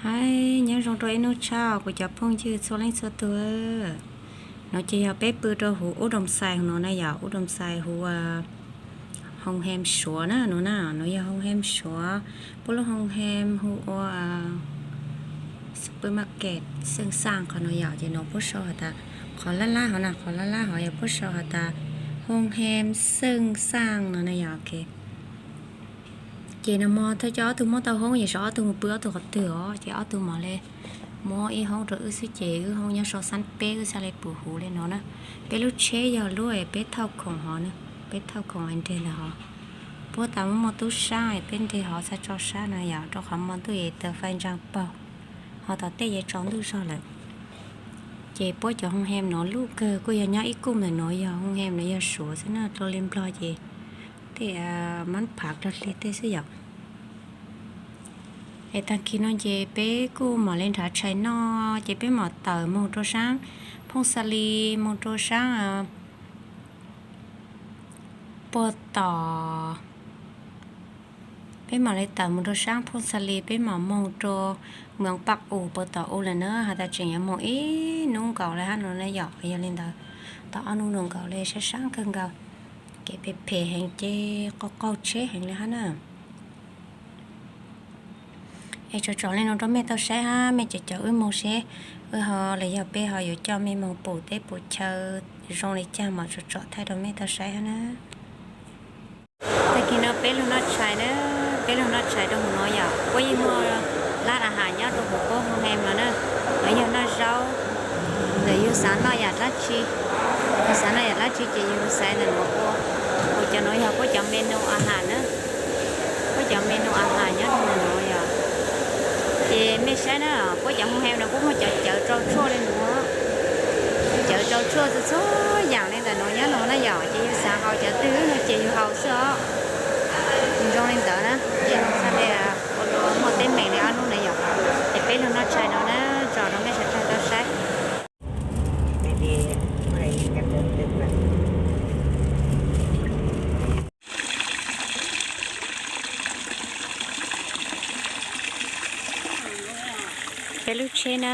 Hais nyob zoo rau ib hnub tshab kuv cov phooj ywg txhua leej txhua tus. No ces yog peb pw rau huv Ub Doom Xais no na yom, Ub Doom Xais huv Hoo Hem Suav na no na, no yog Hoo Hem Suav, puab lub Hoo Hem hu ua Supermarket Xeej Xaaj qhov no yom, ces no puab sau has tas, qhov lab lab hov na, qhov lab lab hov yog puab sau has tas Hoo Hem Xeej Xaaj no na yom. Ces nag hmo thawj coj ob tug muab tau hoob, ces sawv ob tug mus pw ob tug qhov twg os, ces ob tug mam li muab ib hoob rau wb xwb, ces wb hoob nyob sau xab peb, wb xav li pum huv li no na. Peb lub tsheb yog lub peb thauj khoom hov na, peb thauj khoom nres ntawm hov. Puab tas muaj muaj tub sab, peb nres hov xav tso sab no yom, rau qhov hmo ntuj es taws fais ntsaa paug, ho tom tej yeej tsaus ntuj zog lawm. Ces puab cov Hoo Hem no luj kawg, kuj yog nyob ib kuj ntawm no, yog Hoo Hem no yog Suav xwb na, dlua li Nplog ces tej mab phav dlog hli tej xwb yom. Es tag kis no ces peb kuj mam li nrhav tshais noj, ces peb mam tawm moog rau saab Phooj Xa Li, moog rau saab puag tom, peb mam li tawm moog rau saab Phooj Xa Li, peb mam moog rau Moos Paj Us puag tom u lawm na, has tas tseem yuav moog ib nub nkaus le hab no na yom. Yog li ntawd, tau ob nub nkaus le, saab saab kawg nkaus, kev phem phem heev ces qaug qaug tsheb heev le hab na. Es tsom tsom li no rau mej tau saib hab, mej cov cov wb moog seb wb ho los yog peb ho yuav coj mej moog pum teb pum chaw zoo li cas mam tsom tsom thaij rau mej tau saib hab na. Tag kis no peb lug noj tshais na, peb lug noj tshais rau huv no yom, puab yeej muaj lab a has nyob rau huv puab Hoo Hem no na. Nov yog noj zaub, ntawm yug xav noj yam dlaab tsi, yug xav noj yam dlaab tsi ces yug xaiv ntawm nuav ua. Kuv cov nuav yog puab cov menu a has na, puab cov menu a has nyob rau ntawm nuav yom. Ces mej saib na, puab cov Hoo Hem no puab muaj cov cawv rau tshuaj li nuav, cawv rau tshuaj txhua txhua yam li ntawm nuav nyob nuav na yom. Ces yug xav haus cov twg no ces yug haus xwb os. Zoo li ntawd na, ces txhaj le ua rau muaj teeb meem li ob nub na yom. Ces peb lug noj tshais no na, tso rau mej sawv dlawg tau saib. Peb lub tsheb na,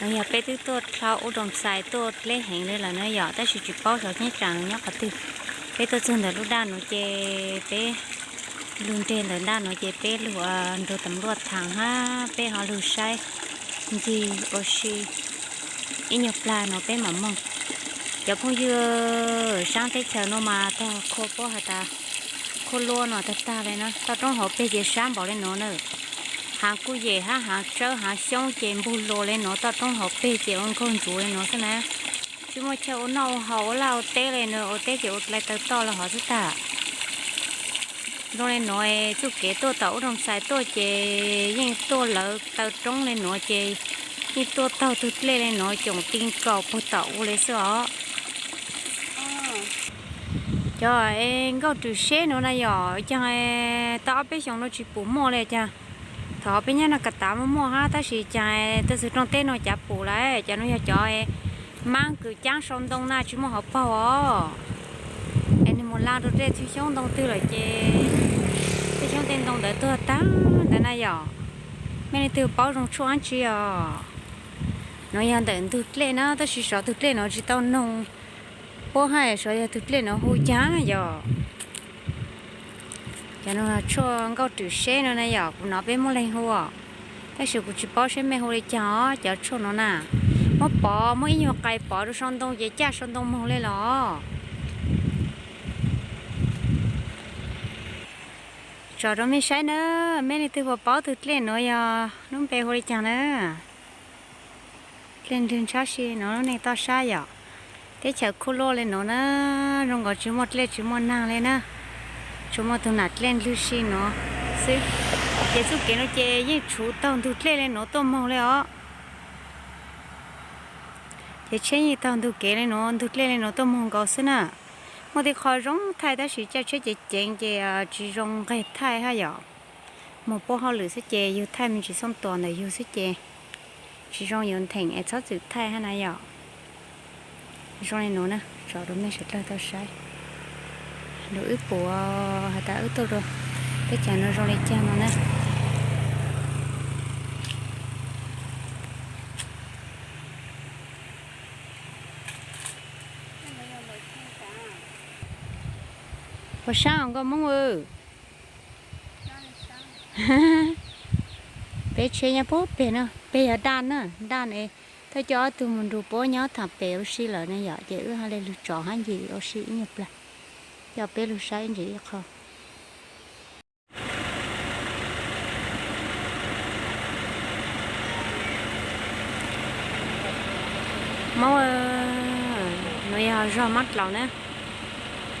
nuav yog peb twb tuaj dlhau Ub Doom Xais tuaj dleb heev le lawm na yom, tab sis tsis paub xyov cheeb tsam nyob qhov twg. Peb tuaj txug ntawm lub daj nuav ces peb lug nreg ntawm daj nuav ces peb lug nrug tam luaj thaam hab peb ho lug saib ncig ua si ib nyuag plag nuav peb mam moog. Cov phooj ywg, saab teb chaws nuav mas tog khua puab has tas khua luaj no tag tag le na, toj roob hauv peg ces sab npaum le nuav na. Haav kuj yem hab haav tsawb haav xyoob ces npug luas le nuav, toj roob hauv peg ces ua nkaug ntsuav le nuav xwb na. Tsis muaj chaw ua noj ua haus ua laj ua teb le nuav, ua teb ces ua dlai taw toj le hov xwb tag. Zoo le nuav, txuj kev tuaj tom Ub Doom Xais tuaj ces yeej tuaj lawv taw roob le nuav ces yeej tuaj taug tug dlej le nuav coom ti nkaus puag tom u le xwb os. Cov nkauj rwm seb nuav na yom, caag tau ob peb xyoos nuav tsis pum muaj le caag. Thaum peb nyob noj kas tav muaj muaj hab, tab sis caag tuaj txug rooj teb nuav cav pum lawm. Cov nuav yog cov maab kws caab sau ntoo na, tsis muaj hauv paug os. Es nwg mus laa rau tej tug xyoob ntoo twg lawm ces tej xyoob tej ntoo ntawd tuag tag ntawd na yom. Mej leej twg paub zoo tshuaj dlaab tsi os? Nuav yog ntawm ntug dlej na, tab sis sov tug dlej nuav tsis tau noog puab hab sov yog tug dlej nuav hu caag yom. Cov nuav tshuaj nkauj rwm seb nuav na yom, kuv nov peb muaj leej hu os, tab sis kuv tsis paub seb mej hu le caag os. Cov tshuaj nuav na, muab pov, muab ib nyuag qais pov rau sau ntoo ces caj sau ntoo moog le los. Tso rau mej saib na, mej leej twg puas paub tug dlej nuav yog lub npe hu le caag na? Dlej nrwg ntshab si nuav lub neej toj sab yom. Teb chaws khuj luaj le nuav na, zoo nkaus tsis muaj dlej tsis muaj naag le na, tsuas muaj tug nam dlej nrwg si nuav xwb. Ces txuj kev nuav ces yeej tshuv taug ntug dlej le nuav tuaj moog le os. Ces tsheb yeej taug ntug kev le nuav, ntug dlej le nuav tuaj moog nkaus xwb na. Muaj tej qho zoo thaij tab sis caj tsheb ceev ceev ces tsis zoo nqeg thaij hab yom. Moog puab hauj lwm xwb ces yug thaij me ntsis xooj tuas ntawm yug xwb ces tsis zoo yuav ntheem es txhob txwm thaij hab na yom. Zoo le nuav na, tso rau mej sawv dlawg tau saib. Lug wb pum has tas wb tuaj rau teb chaws nuav zoo le caag no na. Puas sab nkauj Hmoob? Peb tsheb nyob puag pem no, pem yog daj na, daj ne. Thawj coj ob tug mus nrug puab nyob thaum pem ua si lawm ne yom, ces wb hab le lug tsom hab ncig ua si ib nyuag plawg, coj peb lug saib ntsis ib qho. Hmoob, nuav yog zog Mab Dlaus na.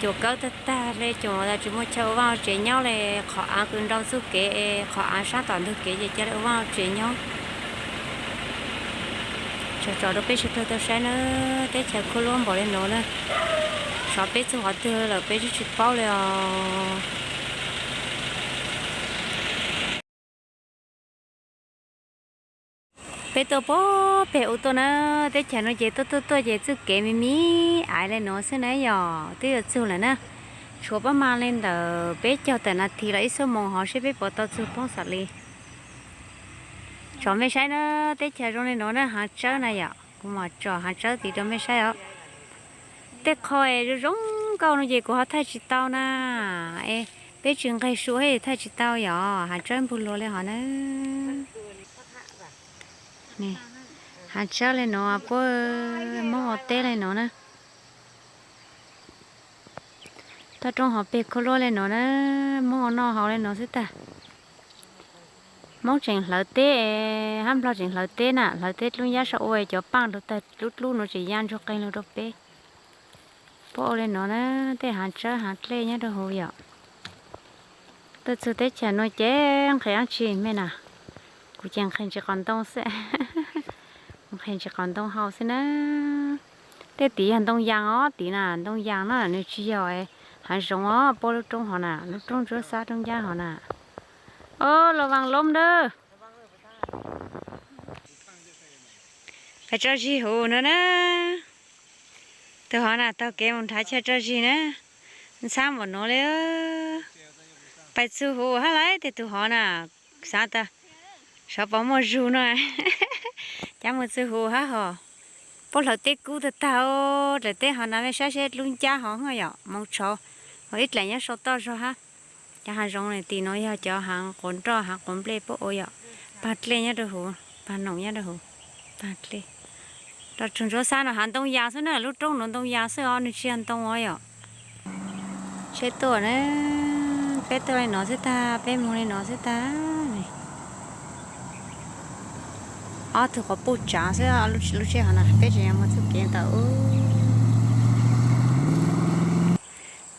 Cuam kawb tag tag le, cuam tas tsis muaj chaw ua vaj ua tsev nyob le, qhov av kws nrau txuj kev, qhov av sab tom ntug kev ces ca le ua vaj ua tsev nyob. Tsom tsom rau peb sawv dlawg tau saib na, teb chaws khuab luab npaum le nuav na. Xyov peb txug qhov twg lawm peb tsis paub le os. Peb tuaj puag pem u tuaj na, teb chaws nuav ces tuaj tuaj tuaj ces txuj kev me me aiv le nuav xwb na yom, twb yuav txug lawm na. Tshuav pab mag le ntawm peb caug tawm nas this los ib xuab moos hov seb peb puas tau txug Phooj Xalis. Tsom mej saib na, teb chaws zoo le nuav na, haav tsawb na yom, kuv mam tsom haav tsawb tid rau mej saib os. Tej qho es zoo zoo nkauj no ces kuv ho thaij tsis tau na, es peb tsis nqeg su thiab thaij tsis tau yom, haav tsawb npug luas le hov na. Haav tsawb le nuav puab Moob ua teb le nuav na. Toj roob hauv peg khuab luab le nuav na, Moob ua noj haus le nuav xwb tag. Moob tseem hlawv teb, hab Nplog tseem hlawv teb na, hlawv teb dlub ncab sab ua cov paaj rau tag dlub dlub nuav tseem ya ntsuag qeeg lug rau peb. Puab ua le nuav na, tej haav tsawb haav dlej nyob rau huv yom. Tuaj txug teb chaws nuav ces nqhis dlaab tsi mej na, kuv ces nqhis ntsis qos ntoo xwb, nqhis ntsis qos ntoo haus xwb na. Tej tid yog ntoo yas os, tid na ntoo yas na, nws tsis yog haav zoov os, puab lub roob hov na, lub roob ntsuab xab roob ncab hov na. Os, los vaas loob dawb. Qhov tso zig huv no na. Tug hov na taug kev mus nrhav chaw tso zig na. Ntxhab npaum nuav le. Pais txug huv hab lawm tes tug hov na. Xav tas xyov puas muaj zug no. Cav mus txug huv hab hos. Puab hlawv teb kub tag tag, dlaim teb hov na, mej saib seb dlub ncab hov yom, moog tshauv, hos ib dlaim nyob sau toj zog hab. Cov haav zoov tim nuav yog cov haav quav nroj haav quav nplej puab ua yom. Paag dlej nyob rau huv, paag noom nyob rau huv, paag dlej. Rau tug ntsuab xab no haav ntoo yas xwb na, lub roob nuav ntoo yas xwb os, nws tsis yog ntoo os yom. Tsheb tuaj na, peb tuaj le nuav xwb tag, peb moog le nuav xwb tag. Ob tug quas puj tsav xwb, lub tsheb hov na, peb tseem yuav moog txuj kev ntawm ub.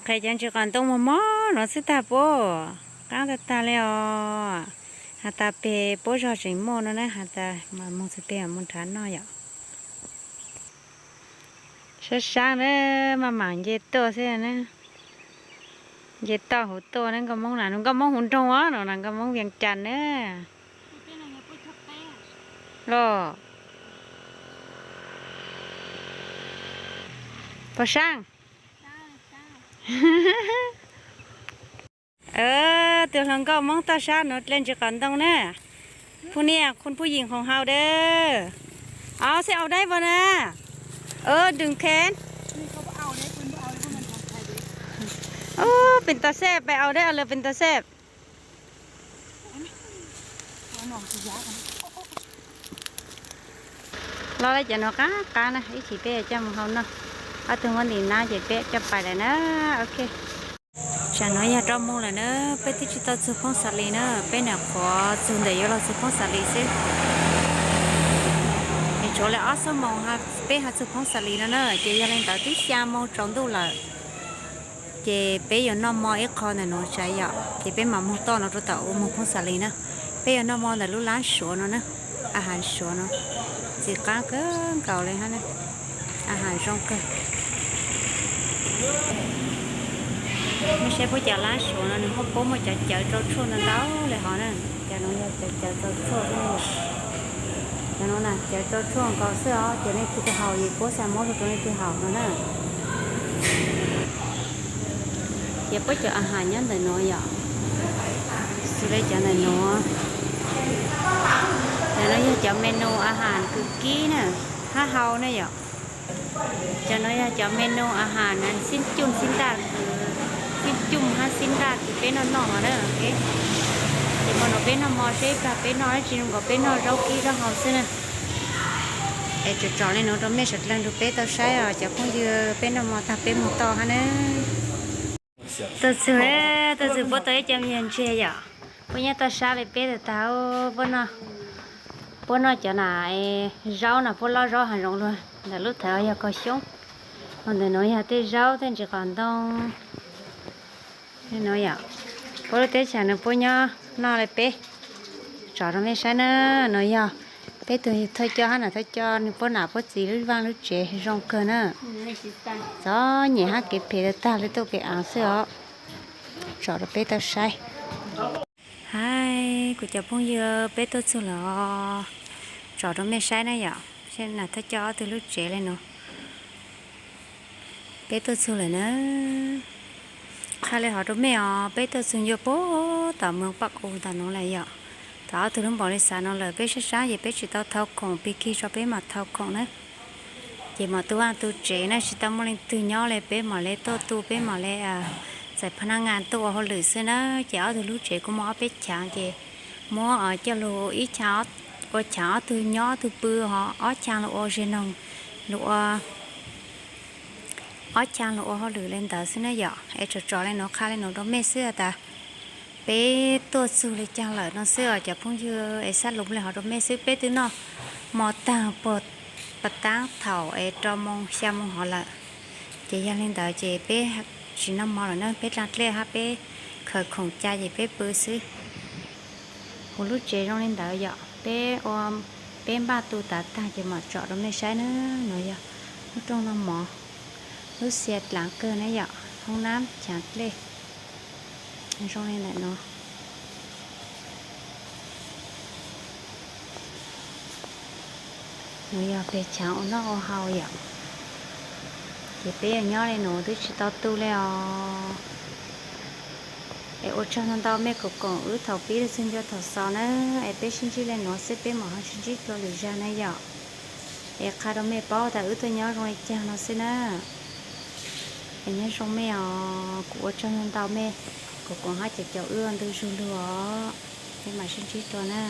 Nqhis cov ntsis qos ntoo mos mos nuav xwb tag puab, qaab tag tag le os. Has tas peg puab zog tseem muaj no na, has tas mas moog txug peg moog nrhav noj yom. Sab sab na, maj mam nce tuaj xwb na. Nce toj huv tuaj na, nkauj moob na, nkauj moob huv nroog os, no na nkauj moob Vias Cas na. Los, Pog Saab. Tug hluas nkauj moob toj sab nuav dlej ntsis qos ntoo na. Phu niaj khun phu yim khoom haus dawb. Au xib au dai vas na. Dum khen. Pem toj seb pem au dai lawm pem toj seb. Los lawm cov nuav qab qab na, ib chim peb coj mus hau noj. Ob tug muab ntim nab ces peb coj pais lawm na. Ok. Tsam nuav yog rau moos lawm na, peb twb tsis tau txug Phooj Xalis na, peb nyuam qhuav txug ntawm yuav luag txug Phooj Xalis xwb. Es tshuav le ob xuab moos peb ho txug Phooj Xalis no na, ces yog le ntawd twb xya moos tsaus ntuj lawm. Ces peb yuav noj mov ib qho ntawm nuav tsav yom, ces peb mam moog toj nuav rau tom ub moog Phooj Xalis na. Peb yuav noj mov ntawm lub lab Suav no na, a has Suav no, txiv qaab kawg nkaus le hab, a has zoo kawg. Mej saib puab cov lab Suav no nws muaj puab muaj cov cawv rau tshuaj ntau ntau le hov na. Cov nuav yog cov cawv rau tshuaj xwb na. Cov nuav na cawv rau tshuaj nkaus xwb os, ces leej twg haus ces puab xa muab rau leej twg haus no na. Ces puab cov a has nyob ntawm nuav yom, xws le cov ntawm nuav. Cov nuav yog cov menu a has kws kib na, hab hau na yom. Cov nuav yog cov menu a has na, xib cuj xib ntaj kws Cub cub hab xib ntaj kws peb noj noj no na. Ces hmo no peb noj mov seb pab peb noj dab tsi, zoo nkaus peb noj zaub kib zaub hau xwb na. Es tsom tsom li no rau mej sawv dlawg nrug peb tau saib os cov phooj ywg, peb noj mov tag peb moog tau hab na. Tuaj txug, tuaj txug puab tau ib co me nyuam ntses yom. Puab nyob toj sab le peb tag tag, puab noj cov na, zaub na, puab lob zaub hav zoov luag ntawm lub thawv yog kaus xyoob. Ho ntawm nuav yog tej zaub tej ntsis qos ntoo. Nuav yom, puab lub teb chaws nuav puab nyob noj le peb. Tsom rau mej saib na, nuav yog peb tug thawj coj hab nam thawj coj nwg puab nam puab txiv lub vaaj lub tsev zoo kawg na. Txom nyem hab kev phem tag tag le tuaj kev aav xwb os. Tsom rau peb tau saib. Hais kuv cov phooj ywg, peb tuaj txug lawm os. Tsom rau mej saib na yom, nam thawj coj ob tug lub tsev le nuav. Peb tuaj txug lawm na. Qha le hov rau mej os, peb tuaj txug ncua puag tom moos Paj Qus ntawm nuav lawm yom. Tom ob tug lub npaum le xav no lawm, peb sab sab ces peb tsis tau thau khoom, pig kig tso peb mam thau khoom na. Ces mam tu vaaj tu tsev na, tsis tau muaj leej twg nyob le, peb mam le tuaj tu, peb mam le txais phab nab ngas tuaj ua hauj lwm xwb na. Ces ob tug lub tsev kuj muaj ob peb chaav ces muab coj lug ib chaav ua chaav ob tug nyob ob tug pw, ho ob chaav lug ua zes noog, lug ua ob chaav lug ua hauj lwm le ntawd xwb na yom. Es tsom tsom le nuav qha le nuav rau mej xwb tas peb tuaj txug le caag lawm no xwb os cov phooj ywg, es xab lub le hov rau mej xwb. Peb twb noj mov taag puag pav taab thaum es rau moos xya moos hov lawm. Ces yog le ntawd ces peb tsis noj mov lawm na, peb dlaa dlej hab peb khaws khoom ca ces peb pw xwb. Kuv lub tsev zoo le ntawd yom, peb ua, peb npaj tu tav taag ces mam tsom rau mej saib na. Nuav yog lub rooj noj mov, lub xia dlaav kawg na yom, hoob nab chaav dlej zoo le ntawm no. Nuav yog peg chaav ua noj ua haus yom. Ces peb nyob le nuav twb tsis tau tu le os. Es ua tsaug ntau ntau mej koom koom wb thaum pib txug ncua thaum xaus na. Es peb sib ntsib le nuav xwb, peb mam ho sib ntsib dlua lwm zag na yom. Es qha rau mej paub tas wb tuaj nyob zoo le caag no xwb na. Es nyob zoo mej os, kuv ua tsaug ntau ntau mej koom koom hab caum caum wb ua ntu zug lug os. Peb mam sib ntsib dlua na.